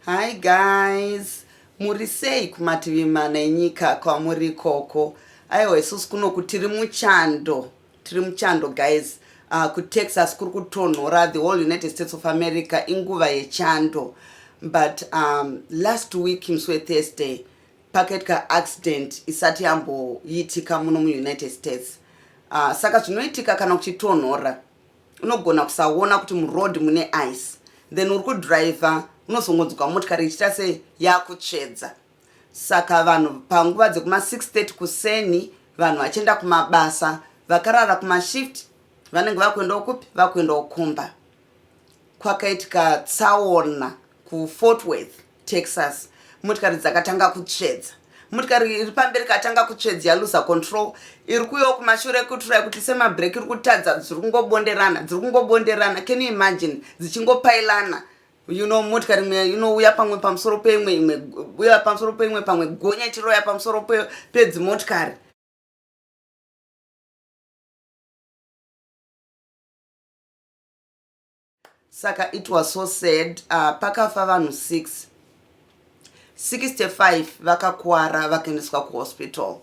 Hi guys, muri sei kumativi mana enyika kwamuri ikoko? Aiwa isusu kunoku tiri muchando, tiri muchando guys. KuTexas kuri kutonhora, the whole United States of America inguva yechando. But last week musi weThursday pakaitika accident isati yamboitika muno muUnited States. Saka zvinoitika kana kuchitonhora unogona kusaona kuti muroad mune ice, then uri kudhiraivha unozongonzwa motikari ichiita se yakutsvedza. Saka vanhu panguva dzekuma 6:30 kuseni, vanhu vachienda kumabasa, vakarara kumashift vanenge vakuendawo kupi? Vakuendawo kumba. Kwakaitika tsaona kuFort Worth, Texas. Motikari dzakatanga kutsvedza. Motikari iri pamberi katanga kutsvedza, yaluza control, iri kuuyawo kumashure kuturai kuti semabhireki iri kutadza, dziri kungobonderana, dziri kungobonderana. Can you imagine? Dzichingopailana, motikari imwe inouya pamwe pamusoro peimwe, imwe uya pamusoro peimwe, pamwe gonya ichiroya pamusoro pedzimotikari. Saka it was so sad. Pakafa vanhu 6, 65 vakakwara, vakaendeswa kuhospital.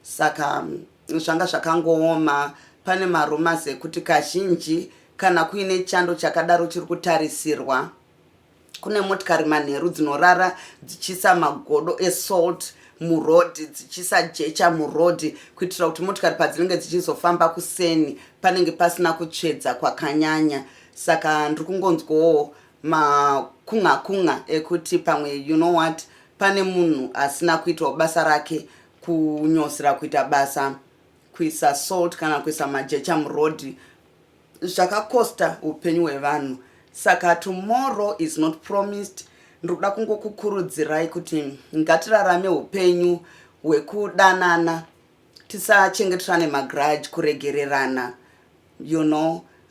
Saka zvanga zvakangooma. Pane marumours ekuti kazhinji kana kuine chando chakadaro chiri kutarisirwa, kune motikari manheru dzinorara dzichiisa magodo esalt murodhi, dzichiisa jecha murodhi, kuitira kuti motikari padzinenge dzichizofamba kuseni panenge pasina kutsvedza kwakanyanya. Saka ndiri kungonzwawo makunga kunga ekuti pamwe, you know what, pane munhu asina kuitawo basa rake, kunyosera kuita basa, kuisa salt kana kuisa majecha murodhi, zvakakosta upenyu hwevanhu. Saka tomorrow is not promised. Ndiri kuda kungokukurudzirai kuti ngatirarame upenyu hwekudanana, tisachengeterane magrudge, kuregererana.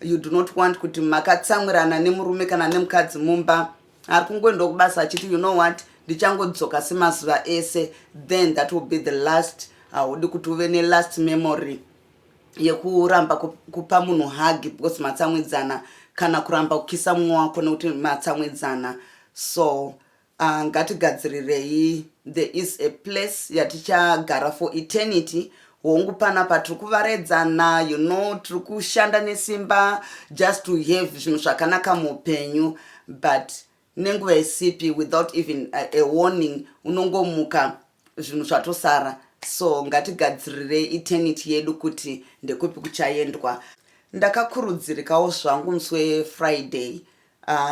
You do not want kuti makatsamwirana nemurume kana nemukadzi mumba, ari kungoendawo kubasa achiti, "You know what, ndichangodzoka semazuva ese," then that will be the last. Haudi kuti uve nelast memory yekuramba kupa munhu hug because matsamwidzana, kana kuramba kukisa mumwe wako nekuti matsamwidzana. So ngatigadzirirei. There is a place yatichagara for eternity. Hongu, panapa tiri kuvaredzana, tiri kushanda nesimba just to have zvinhu zvakanaka muupenyu, but nenguva isipi, without even a warning, unongomuka zvinhu zvatosara. So ngatigadzirirei eternity yedu kuti ndekupi kuchaendwa. Ndakakurudzirikawo zvangu musi weFriday,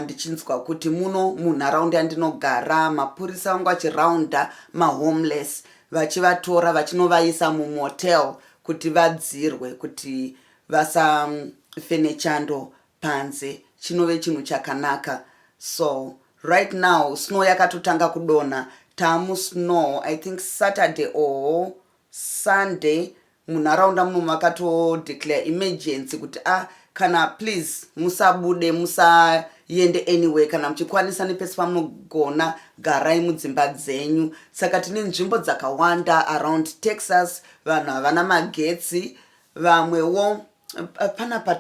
ndichinzwa kuti muno munharaunda yandinogara mapurisa vangu achiraunda mahomeless, vachivatora vachinovaisa mumotel kuti vadzirwe, kuti vasafe nechando panze, chinove chinhu chakanaka. So right now snow yakatotanga kudonha, taamusnow. I think Saturday or Sunday munharaunda muno makatodeclare emergency kuti a kana please musabude, musaende anyway. Kana muchikwanisa nepese pamunogona, garai mudzimba dzenyu. Saka tine nzvimbo dzakawanda around Texas vanhu havana magetsi. Vamwewo panapa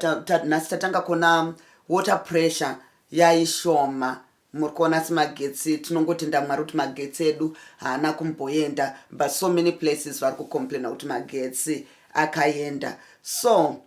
nhasi tatanga kuona water pressure yaishoma. Muri kuona semagetsi, tinongotenda Mwari kuti magetsi edu haana kumboenda, but so many places vari kucomplaina kuti magetsi akaenda. So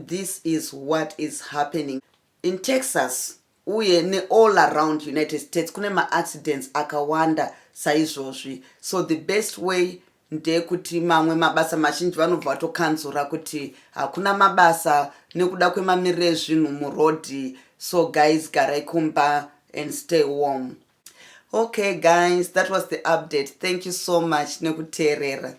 this is what is happening in Texas uye neall around United States. Kune maaccidents akawanda saizvozvi. So the best way ndeyekuti mamwe mabasa mazhinji vanobva vatokanzura kuti hakuna mabasa nekuda kwemamiriro ezvinhu murodhi. So guys, garai kumba and stay warm. Okay guys, that was the update. Thank you so much nekuteerera.